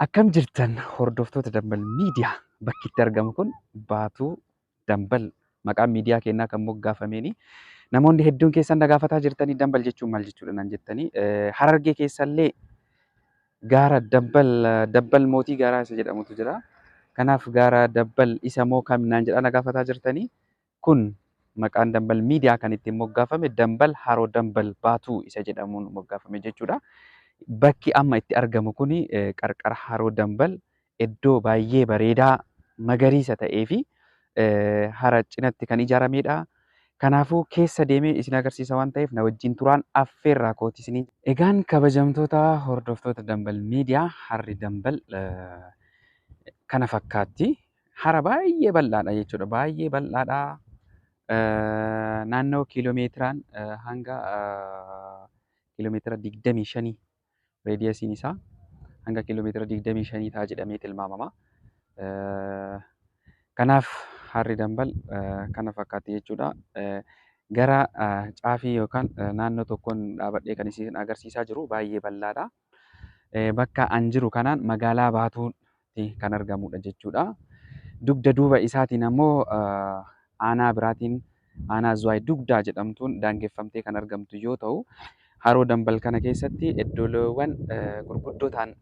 Akkam jirtan hordoftoota Dambal Miidiyaa? Bakki itti argamu kun Baatuu Dambal maqaan miidiyaa keenyaa kan moggaafameeni. Namoonni hedduun keessan na gaafataa jirtanii Dambal jechuun maal jechuudha naan jettanii. Harargee keessallee gaara Dambal Dabbal mootii gaaraa isa jedhamutu jira. Kanaaf gaara Dabbal isa moo kam naan jedhaa na gaafataa jirtanii. Kun maqaan Dambal Miidiyaa kan ittiin moggaafame Dambal Haroo Dambal Baatuu isa jedhamuun moggaafame jechuudha. Bakki amma itti argamu kun qarqara Haroo Dambal iddoo baay'ee bareedaa magariisa ta'ee fi hara cinatti kan ijaaramedha. Kanaafuu keessa deemee isin agarsiisa waan ta'eef na wajjin turaan affeerraa kooti isinii. Egaan kabajamtoota hordoftoota Dambal Miidiyaa, harri Dambal kana fakkaatti. Hara baay'ee bal'aadha jechuudha. Baay'ee bal'aadha. Naannoo kiiloomeetiraan hanga kiiloomeetira 25, radiusiin isaa hanga kiiloomeetira 25 ta'a jedhamee tilmaamama. Kanaaf harri Dambal kana fakkaatti jechuudha. Gara caafii yookaan naannoo tokkoon dhaabadhee kan isin agarsiisaa jiru baay'ee bal'aadha. Bakka an jiru kanaan magaalaa Baatuutti kan argamudha jechuudha. Dugda duuba isaatiin ammoo aanaa biraatiin, aanaa Zuwaay Dugdaa jedhamtuun daangeffamtee kan argamtu yoo ta'u, haroo Dambal kana keessatti iddoowwan gurguddoo ta'an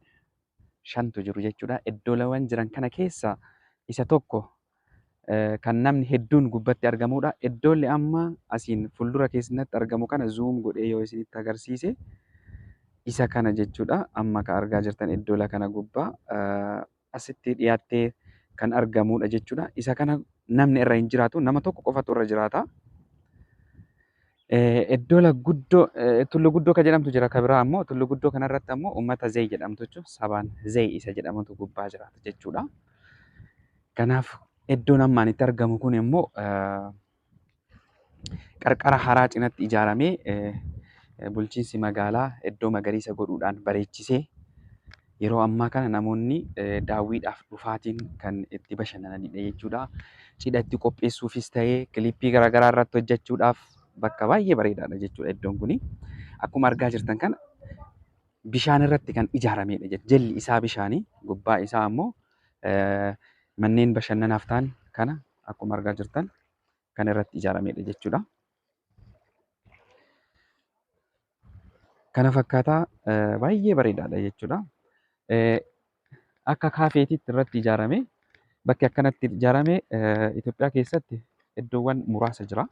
shantu jiru jechuudha. Iddoowwan jiran kana keessa isa tokko kan namni hedduun gubbatti argamudha. Iddoolli amma asiin fuuldura keessatti argamu kana zoom godhee yoo isinitti agarsiise isa kana jechuudha. Amma kan argaa jirtan iddoola kana gubbaa asitti dhiyaattee kan argamudha jechuudha. Isa kana namni irra hin jiraatu, nama tokko qofatu irra jiraata. Iddoola guddoo Tullu Guddoo kan jedhamtu jira. Kan biraa ammoo Tullu Guddoo kanarratti ammoo uummata Zey jedhamtu jechuudha. Sabaan Zey isa jedhamutu gubbaa jiraata jechuudha. Kanaaf iddoon ammaan itti argamu kun immoo qarqara haraa cinatti ijaaramee, bulchiinsi magaalaa iddoo magariisa godhuudhaan bareechisee yeroo ammaa kana namoonni daawwiidhaaf dhufaatiin kan itti bashannananidha jechuudha. Cidha itti qopheessuufis ta'ee kilippii garaagaraa irratti hojjechuudhaaf bakka baay'ee bareedaadha jechuudha iddoon kuni. Akkuma argaa jirtan kana bishaan irratti kan ijaaramedha. Jalli isaa bishaanii, gubbaa isaa ammoo manneen bashannanaaf ta'an kana akkuma argaa jirtan kan irratti ijaaramedha jechuudha. Kana fakkaataa baay'ee bareedaadha jechuudha. Akka kaafeetiitti irratti ijaarame, bakki akkanatti ijaarame Itoophiyaa keessatti iddoowwan muraasa jira.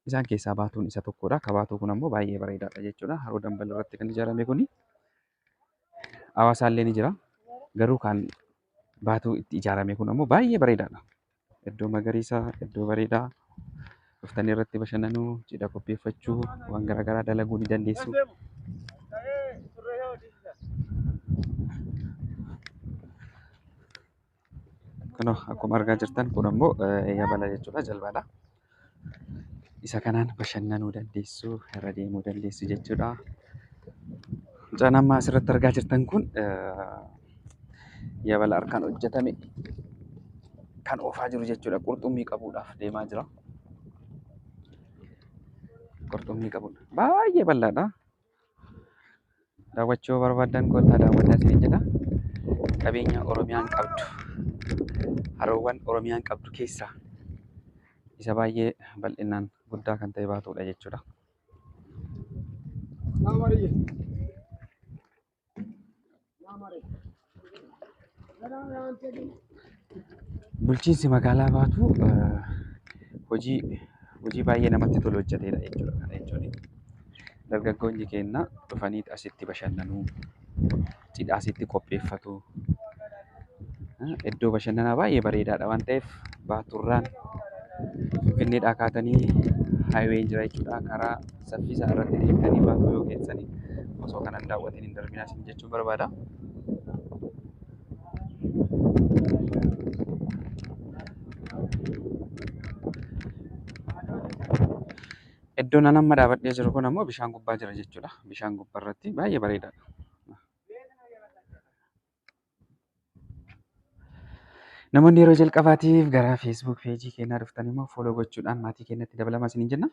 Isaan keessaa Baatuun isa tokkodha. Ka Baatuu kun ammoo baay'ee bareedaadha jechuudha. Haroo Dambal irratti kan ijaarame kuni. Hawaasaallee ni jira. Garuu kan Baatuu itti ijaarame kun ammoo baay'ee bareedaadha. Iddoo magariisa, iddoo bareedaa dhuftanii irratti bashannanuu, cidha qopheeffachuu, waan garaagaraa dalaguu ni dandeessu. Kunoo akkuma argaa jirtan kun ammoo yabala jechuudha, jalbaadha. Isa kanaan bashannanuu dandeessu, irra deemuu dandeessu jechuudha. Mucaan amma asirratti argaa jirtan kun yabala harkaan hojjetame kan oofaa jiru jechuudha. Qurxummii qabuudhaaf deemaa jira. Qurxummii qabuudha. Baay'ee bal'aadha. Daawwachuu barbaaddan kottaa daawwadhaa isiniin jedha. Qabeenya Oromiyaan qabdu, haroowwan Oromiyaan qabdu keessaa isa baay'ee bal'inaan guddaa kan ta'e Baatuudha jechuudha. Bulchiinsi magaalaa Baatuu hojii baay'ee namatti tolu hojjeteera jechuudha. Kana jechuun dargaggoonni keenya dhufanii asitti bashannanuu, cidha asitti qopheeffatu. Iddoo bashannanaa baay'ee bareedaadha waan ta'eef Baaturraan Finfinneedhaa kaatanii haayiween jira jechuudha. Karaa saffisaa irratti deemtanii Baatuu yoo geessanii osoo kanan daawwatiin hin darbinaa isin jechuun barbaada. Iddoon an amma dhaabadhee jiru kun ammoo bishaan gubbaa jira jechuudha. Bishaan gubbaa irratti baay'ee bareedaadha. Namoonni yeroo jalqabaatiif gara Facebook peejii keenyaa dhuftan immoo follow gochuudhaan maatii keenyatti dabalamaa isiniin jenna.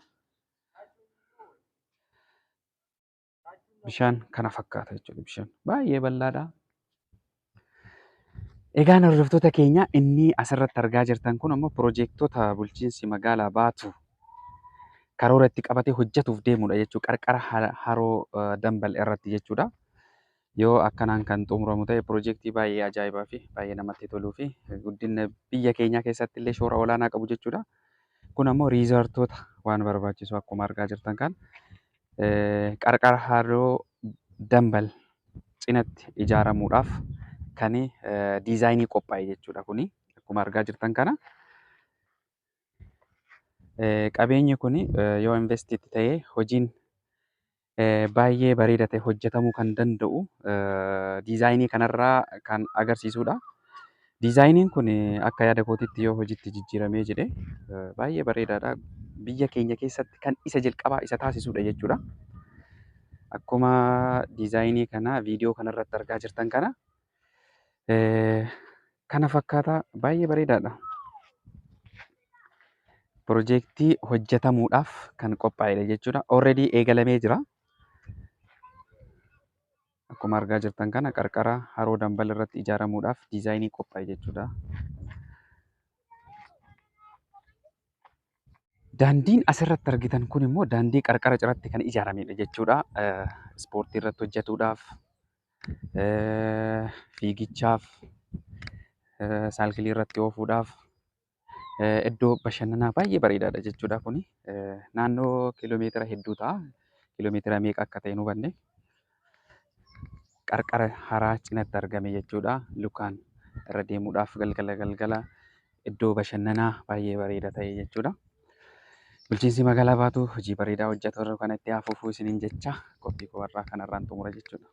Bishaan kana fakkaata jechuudha. Bishaan baay'ee bal'aadha. Egaan hordoftoota keenya inni asirratti argaa jirtan kun ammoo piroojektota bulchiinsi magaalaa Baatuu karoora itti qabatee hojjetuuf deemudha jechuudha. Qarqara haroo Dambal irratti jechuudha. Yoo akkanaan kan xumuramu ta'e piroojeektii baay'ee ajaa'ibaa fi baay'ee namatti toluu fi guddina biyya keenyaa keessatti illee shoora olaanaa qabu jechuudha. Kun ammoo riizortoota waan barbaachisu akkuma argaa jirtan kan qarqara haroo Dambal cinatti ijaaramuudhaaf kan diizaayinii qophaa'e jechuudha kuni akkuma argaa jirtan kana. Qabeenyi kun yoo investiitti ta'e hojiin baay'ee bareeda ta'e hojjetamuu kan danda'u diizaayinii kanarraa kan agarsiisudha. Diizaayiniin kun akka yaada kootiitti yoo hojiitti jijjiiramee jedhe baay'ee bareedaadha. Biyya keenya keessatti kan isa jalqabaa isa taasisudha jechuudha. Akkuma diizaayinii kana viidiyoo kanarratti argaa jirtan kana kana fakkaata baay'ee bareedaadha. Piroojeektii hojjetamuudhaaf kan qophaa'edha jechuudha. Already eegalamee jira. Akkuma argaa jirtan kana qarqara haroo Dambal irratti ijaaramuudhaaf diizaayinii qophaa'e jechuudha. Daandiin asirratti argitan kun immoo daandii qarqara ciratti kan ijaaramedha jechuudha. Ispoortii irratti hojjetuudhaaf, fiigichaaf, saalkilii irratti oofuudhaaf iddoo bashannanaa baay'ee bareedaadha jechuudha kuni. Naannoo kiiloomeetira hedduu ta'a. Kiiloomeetira meeqa akka ta'e hin hubanne. Qarqara haraa cinatti argame jechuudha. Lukaan irra deemuudhaaf galgala galgala iddoo bashannanaa baay'ee bareeda ta'e jechuudha. Bulchiinsi magaalaa Baatuu hojii bareedaa hojjetu kana itti haa fufuu isiniin jecha qophii koo har'aa kanarraan xumura jechuudha.